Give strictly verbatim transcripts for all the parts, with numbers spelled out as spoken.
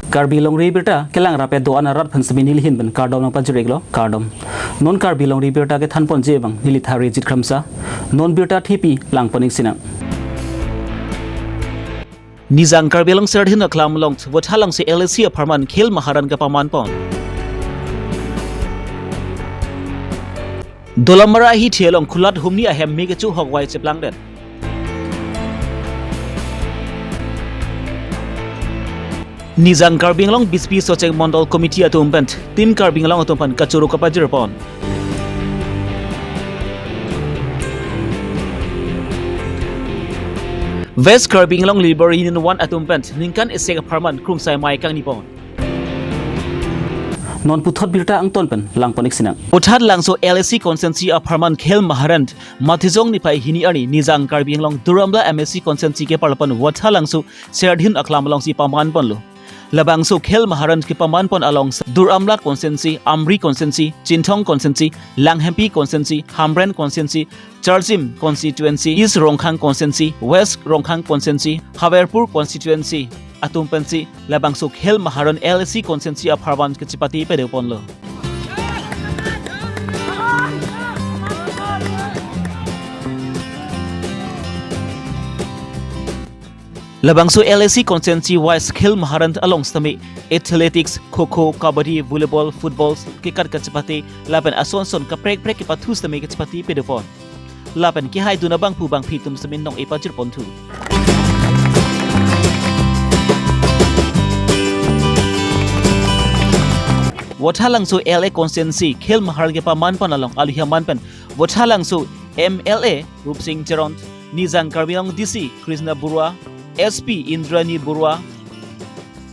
Karbi Longri Abirta kelang rap-et do-an arat aphan semi nelihin pen kardom nangpajir-iklo, kardom. Non Karbi Longri Abirta kethanponji abang neli Tharijit Kramsa. Non birta thepi langpon-ik sinang. Nijang Karbi Anglong Serdihun Aklam along Vothatlangso L A C apharman Khel Maharan kepamanpon. Dolamara ahithi along kulat humni ahem me kecho hokwai cheplangdet. Nijang Karbi Anglong B J P Socheng Mondol Committee atum pen Team Karbi Anglong atum pen kachoro kapajirpon. West Karbi Anglong Labour Union One atum pen ningkan isi apharman krungsai mei kangnipon. Non puthot birta angton pen langpon-ik sinang. Vothatlangso L A C constituency apharman Khel Maharan Matijong niphai hini arni Nijang Karbi Anglong Duar Amla M A C constituency keparlapon Vothatlangso Serdihun Aklam alongsi pamanponlo. Labangso Khel Maharan kepamanpon along Duar Amla constituency, Amri constituency, Chinthong constituency, Langhempi constituency, Hamren constituency, Charjim constituency, East Rongkhang constituency, West Rongkhang constituency, Hamirpur constituency atum pensi labangso Khel Maharan L A C constituency apharman kechepate pedeponlo. Labangso L A C constituency wise Khel Maharan along sitame athletics, kho kho, kabaddi, volleyball, football kekat kachepate lapen ason son kaprek prek kepathu sitame kechepate pedepon. Lapen kehaidun abangphu bangphi atum sitame nong-e pajirponthu. Vothatlangso L A constituency Khel Maharan kepamanpon along aluhi aman pen Vothatlangso M L A Rupsing Teron, Nijang Karbi Anglong D C Krishna Baruah, S P Indrani Baruah,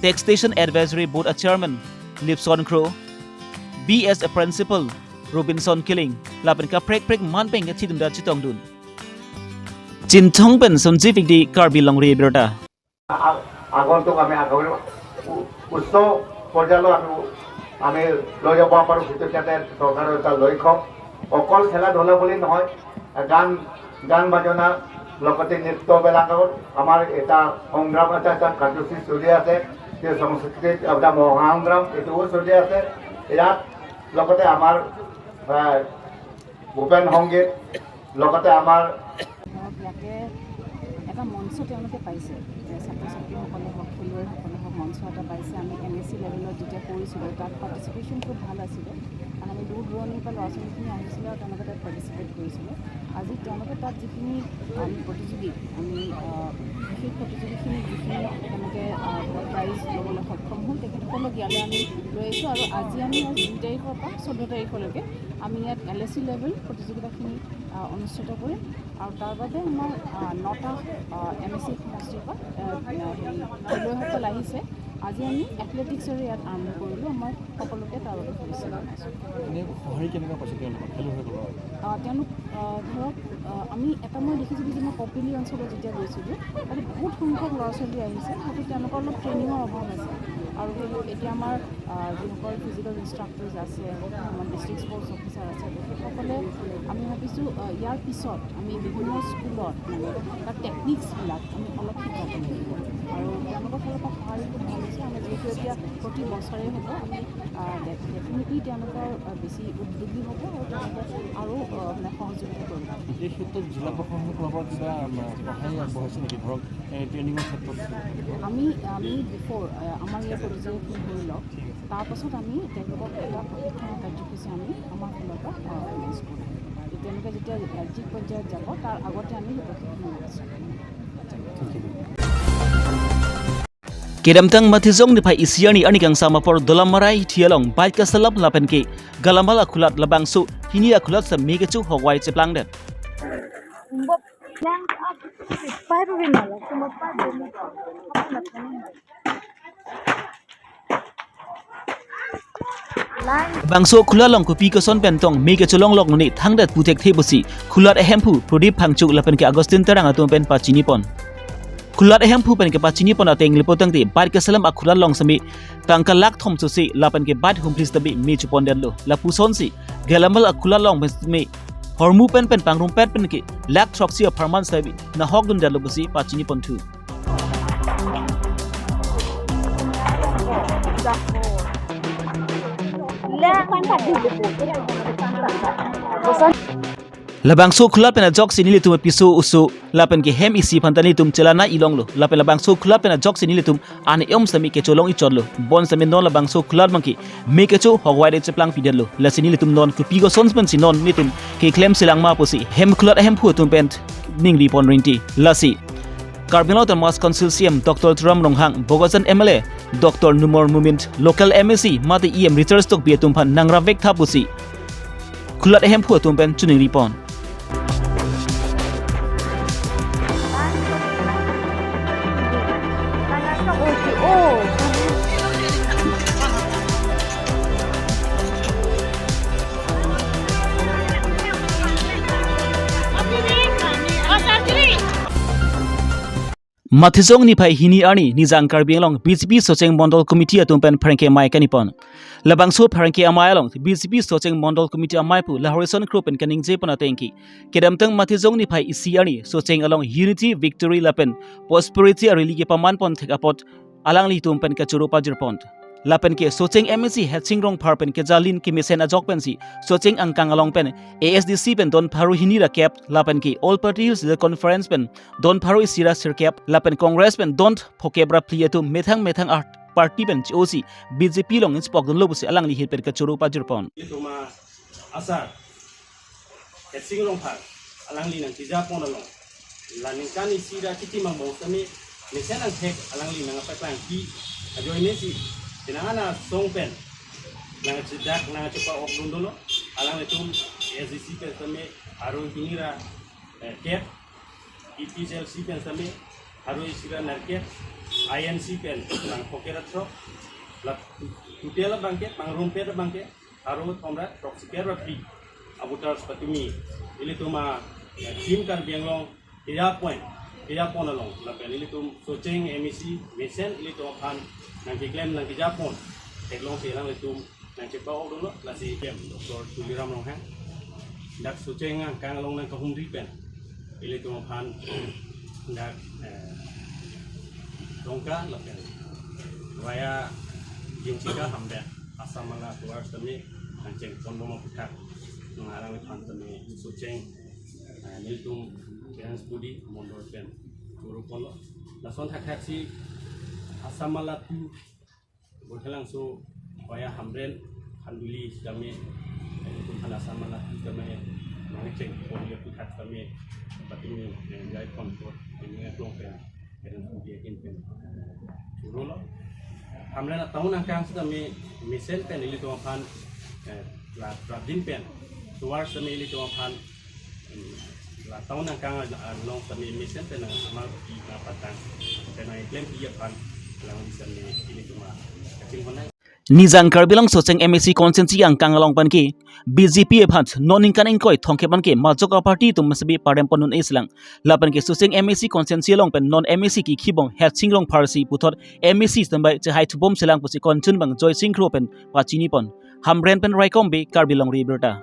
Taxation Advisory Board a Chairman Lipson Kro, B S a Principal Robinson Killing, lapen kaprek prek man pen kethidunda chetongdun. Chinthong pen Sanjeev Ingti, Karbi Longri Abirta. আ-, আগন্তুক আমি আগবাঢ়িব, উ-, উচ্চ পৰ্যায়লৈ আমি, আমি লৈ যাব পাৰোঁ, সেইটো যাতে চৰকাৰে এটা লক্ষ্য। অকল খেলা ধূলা বুলি নহয়, গান, গান বাজনা, লগতে নৃত্যবিলাকৰ আমাৰ এটা সংগ্ৰাম, এটা, এটা কাৰ্যসূচী চলি আছে। যে সংস্কৃতিত এটা মহাসংগ্ৰাম, এইটোও চলি আছে। ইয়াত লগতে আমাৰ, আ, ভূপেন সংগীত, লগতে আমাৰ ধৰক ইয়াতে এটা মঞ্চ তেওঁলোকে পাইছে, যে ছাত্ৰ ছাত্ৰীসকলে হওক, খেলুৱৈসকলে হওক, মঞ্চ এটা পাইছে। আমি এম এ চি লেভেলত যেতিয়া কৰিছিলোঁ, তাত পাৰ্টিচিপেশ্যন খুব ভাল আছিলে, কাৰণ আমি দূৰ দূৰণিৰ পৰা ল'ৰা ছোৱালীখিনি আহিছিলে আৰু তেওঁলোকে তাত পাৰ্টিচিপেট কৰিছিলে। আজি তেওঁলোকে তাত যিখিনি আমি প্ৰতিযোগী, আমি, আহ, সেই প্ৰতিযোগীখিনি যিখিনি তেওঁলোকে, আহ, প্ৰাইজ ল'বলৈ সক্ষম হ'ল, তেখেতসকলক ইয়ালৈ আমি লৈ আহিছোঁ। আৰু আজি আমি ইয়াত দুই তাৰিখৰ পৰা চৈধ্য তাৰিখলৈকে আমি ইয়াত এল এ চি লেভেল প্ৰতিযোগিতাখিনি, আহ, অনুষ্ঠিত কৰিম। আৰু তাৰ বাবে আমাৰ, আহ, নটা, আহ, এম এ চি সমষ্টিৰ পৰা, আহ, হেৰি, খেলুৱৈসকল আহিছে। আজি আমি এথলেটিক্সৰে ইয়াত আৰম্ভ কৰিলোঁ। আমাৰ সকলোকে তাৰ বাবে শুভেচ্ছা জনাইছোঁ। এনে সঁহাৰি কেনেকুৱা পাইছে তেওঁলোকৰ, খেলুৱৈসকলৰ? আহ, তেওঁলোক, আহ, ধৰক, আহ, আমি এটা মই দেখিছিলোঁ যে মই কপিলী অঞ্চলত যেতিয়া গৈছিলোঁ, তাতে বহুত সংখ্যক ল'ৰা ছোৱালী আহিছে, হয়তো তেওঁলোকৰ অলপ ট্ৰেইনিঙৰ অভাৱ আছে। আৰু সেই এতিয়া আমাৰ, আহ, যিসকল ফিজিকেল ইনষ্ট্ৰাক্টৰ্ছ আছে, আমাৰ ডিষ্ট্ৰিক্ট স্পৰ্টছ অফিচাৰ আছে, তেখেতসকলে আমি ভাবিছোঁ, আহ, ইয়াৰ পিছত আমি বিভিন্ন স্কুলত, মানে, তাৰ টেকনিক্সবিলাক আমি অলপ শিকাব লাগিব। আৰু তেওঁলোকৰ ফালৰ পৰা সঁহাৰি খুব ভাল হৈছে। আমাৰ যিহেতু এতিয়া প্ৰতি বছৰে হ'ব, আমি, আহ, ডে-, ডেফিনেটলি তেওঁলোকৰ, আহ, বেছি উদ্যোগী হ'ব আৰু তেওঁলোকে আৰু, আহ, মানে, সহযোগিতা কৰিব। এই ক্ষেত্ৰত জিলা প্ৰশাসনৰ ফালৰ পৰা কিবা, আম, সহায় আগবঢ়াইছে নেকি? ধৰক, এই ট্ৰেইনিঙৰ ক্ষেত্ৰত? আমি, আমি বিফ'ৰ, আহ, আমাৰ এই প্ৰতিযোগিতাখন হৈ লওক, ঠিক আছে। তাৰ পাছত আমি তেওঁলোকক এটা প্ৰশিক্ষণ কাৰ্যসূচী আমি আমাৰ ফালৰ পৰা, আহ, অৰ্গেনাইজ কৰিম। যে তেওঁলোকে যেতিয়া ৰাজ্যিক পৰ্যায়ত যাব, তাৰ আগতে আমি সেই প্ৰশিক্ষণ দিছোঁ। Kedamtang Matijong niphai isi arni arni kangsam apor Dolamara ahithi along bike kaselam lapen ke Galamal akhulat labangso hini akhulat sitame kecho hokwai cheplangdet. Bangso akhulat along kopi koson pen tong me kecholong lok nune thangdet pu thekthe pusi khulat ahemphu Pradip Phangcho lapen ke Augustine Terang atum pen pachinipon. Khulat ahemphu pen kepachinipon ateng lapu tangte bike keselam akhulat along sitame tangka lakh thom sose lapen ke bike humphli sitame me chopondetlo. Lapusonsi Galamal akhulat along pen sitame hormu pen pen pangrumpet pen ke lakh throksi apharman sitame nahokdundetlo pusi pachiniponthu. Labangso khulat pen ajoksi nelitum piso oso lapen ke hem isi aphan ta nelitum chelana ilonglo. Lapen labangso khulat pen ajoksi nelitum an-e-om sitame kecholong ichotlo. Bonsitame non labangso khulat abangke me kecho hokvai de cheplang pidetlo. Lasi nelitum non kopi koson pensi non nelitum keklem selang ma pusi hem khulat ahemphu atum pen ningri pon rinti. Lasi Karbi Anglong Autonomous Council C E M Doctor Tuliram Ronghang, Bokajan M L A Doctor Numal Momin, local M A C mate E M Richard Tokbi atum aphan nang ravek tha pusi khulat ahemphu atum pen chiningri pon. Mathijong niphai hini arni Nijang Karbi Anglong B J P Socheng Mondol Committee atum pen pherangke amei kaningje pon. Labangso pherangke amei along B J P Socheng Mondol Committee amei pu Lahorison Kro pen kaningje pon atengke, kedamtang Mathijong niphai isi arni Socheng along Unity, Victory lapen Prosperity a-rally kepaman pon thek apot alanglitum pen kachoro pajir pon. Lapen ke Socheng M A C Headsing Rongphar pen kejalin kemesen ajok pensi Socheng angkang along pen A S D C pen don pharo hini ra kep, lapen ke All Party Hills Leaders Conference pen don pharo isi ra sirkep, lapen Congress pen don phokep ra phli atum methang methang a-party pen chi-osi B J P along inspok dunlo pusi alangli ahin pen kachoro pajir pon. Ilitum asar Headsing Rongphar alangli nangkeja pon along, la ningkan isi ra chitim angbong sitame mesen angthek alangli nangpaklangji ajoine si penang ana song pen nangchedak nangchepa-ok dun dolo. Alanglitum A S D C pen sitame pharo hini ra, eh, kep, A P H L C pen sitame pharo isi ra nerkep, I N C pen bang phokep ra throk, la total abangke, bang rumpet abangke pharo thom ra throksi kep ra phli a-voters patumi ilitum a, eh, Team Karbi Anglong keja pon, keja pon along lapen ilitum Socheng M A C mesen ilitum aphan nangkeklem nangkeja pon theklongsi alanglitum nangchepa-ok dolo. Lasi C E M Doctor Tuliram Ronghang dak Socheng angkang along nangkahumri pen ilitum aphan dak, eh, Dongka lapen via Jingchika Hamren Assam Mala tovar sitame nangcheng pon bom aphuthak nang alangliphan sitame Socheng, eh, nelitum Parents Body Mondol pen choro ponlo. Lason thakthak si Assam Mala two Burkhalangso via Hamren Khanduli sitame, eh, ilitum aphan Assam Mala two sitame nangcheng pon aphuthak sitame patumi, eh, jai pon apot ini ngeklong pen, pen dia kin pen chorolo. Hamren a-town angkang sitame mesen pen ilitum aphan, eh, la, la din pen tovar sitame ilitum aphan, hmm, la town angkang along sitame mesen pen nangsamar pi nangpatang pen nangklempi aphan alangli sitame ilitum a kachinghon nang. Nijang Karbi Anglong Socheng M A C constituency angkang along pen ke B J P aphan non ningkan ingkoi thomkep an ke majok a-party atum sitame parem pon un-e selang. Lapen ke Socheng M A C constituency along pen non M A C ke khibong Headsing Rongphar si puthot M A C sitame chehai thubom selang pusi konchun bang Joysing Kro pen pachini pon. Hamren pen Raikom Bey, Karbi Longri Abirta.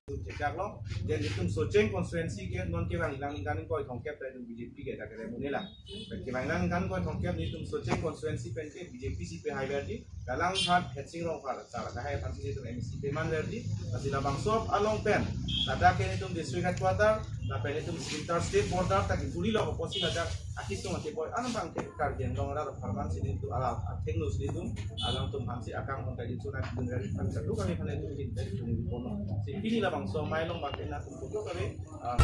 Chechaklo, je nelitum Socheng constituency ke non kevang ilang ningkan ingkoi thomkep ta itum B J P ke ta kerem un-e lang. Pen kevang ilang ningkan ingkoi thomkep nelitum Socheng constituency pen ke B J P si pehai verdi, galang phat Headsing Rongphar sar kahai aphan si nelitum M A C peman verdi, lasi labangso along pen, ladak ke nelitum district headquarter, lapen nelitum inter state border ta kekuri lo apotsi ladak akisung ate boy, anang bang ke Karbi Anglong arat apharman si nelitum arat athengno si nelitum alangtum aphan si akam pon kai dichuna dun rari phan kadu kami phan itu din dari dun kono. Si pini labangso amei along bang kena tum kudo kami, ah,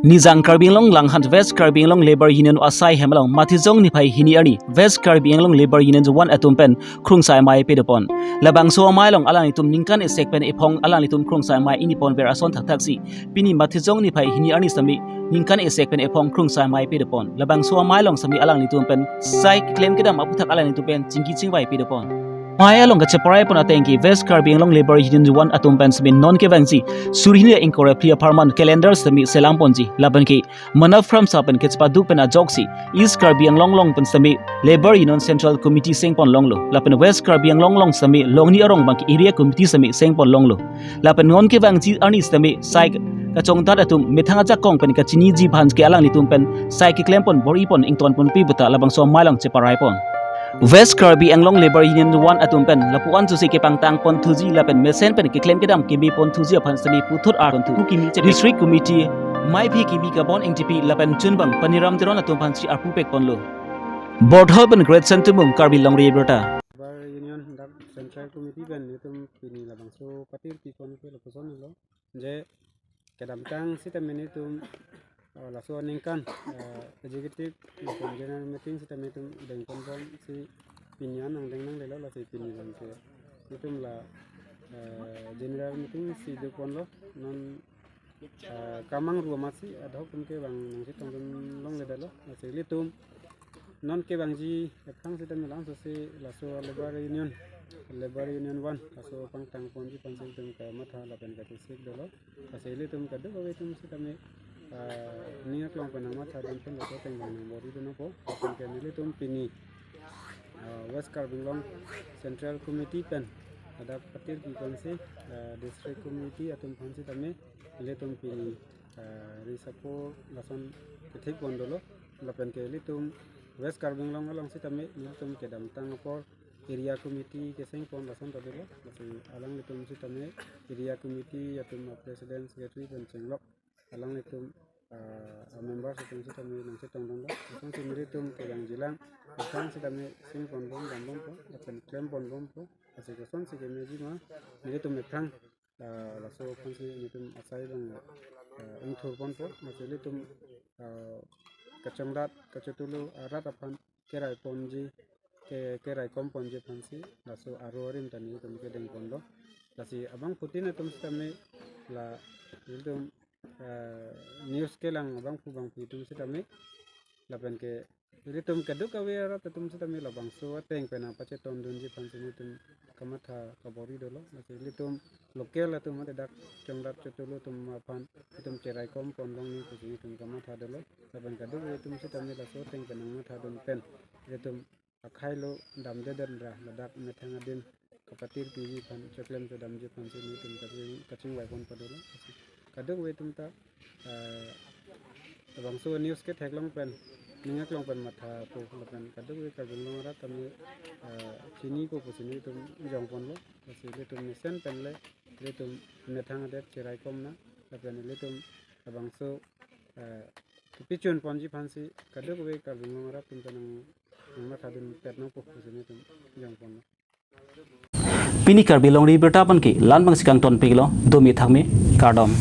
Nijang Karbi Anglong Langhan West Karbi Anglong Labour Union asai hem along Mathijong niphai hini arni West Karbi Anglong Labour Union one atum pen krungsai amei pado pon. Labangso amei along alanglitum ningkan isi pen ephong alanglitum krungsai amei ingni pon ver ason thakthak si pini Mathijong niphai hini arni sitame ningkan isi pen ephong krungsai amei pado pon. Labangso amei along sitame alanglitum pen sai keklem kedam aphuthak alanglitum pen chingki chingvai pado pon. Amei along kacheparai pon ateng ke West Karbi Anglong Labour Union one atum pen sitame non kevangji suri hini ingkoi ra phli apharman calendar sitame selam ponji. Lapen ke Manaf Ramsa pen kachepaduk pen ajoksi East Karbi Anglong along pen sitame Labour Union Central Committee seng pon longlo. Lapen West Karbi Anglong along sitame Longni arong bang ke Area Committee sitame seng pon longlo. Lapen non kevangji arni sitame sai kachongdat atum methang ajakong pen kachiniji aphan ke alanglitum pen sai keklem pon bor-i pon ington ponpi puta labangso amei along cheparai pon. West Karbi Anglong Labour Union one atum pen lapu-an susi kepangtang pon thuji lapen mesen pen keklem kedam keme pon thuji aphan sitame puthot arpon thu kimi che district committee maiphi kimi Kabon Engtipi lapen chunbang Paniram Teron atum aphansi arpu pek ponlo. Borthol pen Great Santumung, Karbi Longri Abirta. Labour Union dak Central Committee pen nelitum pini labangso patir pi pon ke lapuson lo. Je kedamtang sitame nelitum, eh, laso aningkan, eh, executive lapen general meeting sitame nelitum dengpon bomsi pini an nangdeng nanglelo, lasi pini abang ke nelitum la, eh, general meeting si do ponlo. Non, eh, kamang ruamasi adhok tum kevang nangchetongdun longledetlo. Lasi ilitum non kevangji aphrang sitame lang susi laso Labour Union, Labour Union one laso pangtang ponji aphansi ilitum kamatha lapen kachesik dolo. Lasi ilitum kadokave atum sitame, ah, ning aklong pen nangmathadun pen laso ateng abang nangbor-i dunpo. Lapen ke nelitum pini, ah, West Karbi Anglong Central Committee pen ladak patir pi ponsi, ah, District Committee atum aphan sitame ilitum pini, ah, risapo lason kethek pon dolo. Lapen ke ilitum West Karbi Anglong along sitame nelitum kedamtang apor area committee keseng pon lason ta dolo. Lasi alanglitum sitame area committee atum a president, secretary pen chenglok alanglitum, ah, a members atum sitame nangchetongdunlo. Lasonsi nelitum kevangjilang, aphrang sitame sing pon bom, dam bompo, lapen klem pon bompo. Lasi kosonsi kemeji ma nelitum aphrang, ah, laso aphansi nelitum asai abang, ah, ingthur ponpo. Lasi ilitum, ah, kachongdat kachotulu arat aphan kerai ponji, ke, kerai kom ponji aphansi laso aro arim ta nelitum kedeng ponlo. Lasi abangphutin atum sitame la ilitum, eh, news kelang abangphu bangphi atum sitame lapen ke ilitum kadokave arat atum sitame labangso ateng pen nangpachetongdunji aphansi nelitum kamatha kabor-i dolo. Lasi ilitum local atum mate dak chongdat chotulu atum aphan ilitum cherai kom pon longle pusi nelitum kamatha dolo. Lapen kadokave atum sitame laso ateng pen nangmathadun pen ilitum akhai lo damdedet ra ladak methang adin kapatir piji aphan, choklem chodamji aphansi nelitum kaching, kachingvai pon padolo. Kadokave atum ta, eh, labangso news ketheklong pen, ning aklong pen mathapo lapen kadokave Karbi Anglong arat tame, eh, chinipo pusi nelitum jong ponlo. Lasi ilitum mesen pen le ilitum methang adet cherai kom nang lapen ilitum labangso, eh, kepichun ponji aphansi kadokave Karbi Anglong arat atum ta nang, nangmathadun pet nangpo pusi nelitum jong ponlo. Pini Karbi Longri Abirta aphan ke la-an abangsi kangton piklo, dome thakme, kardom.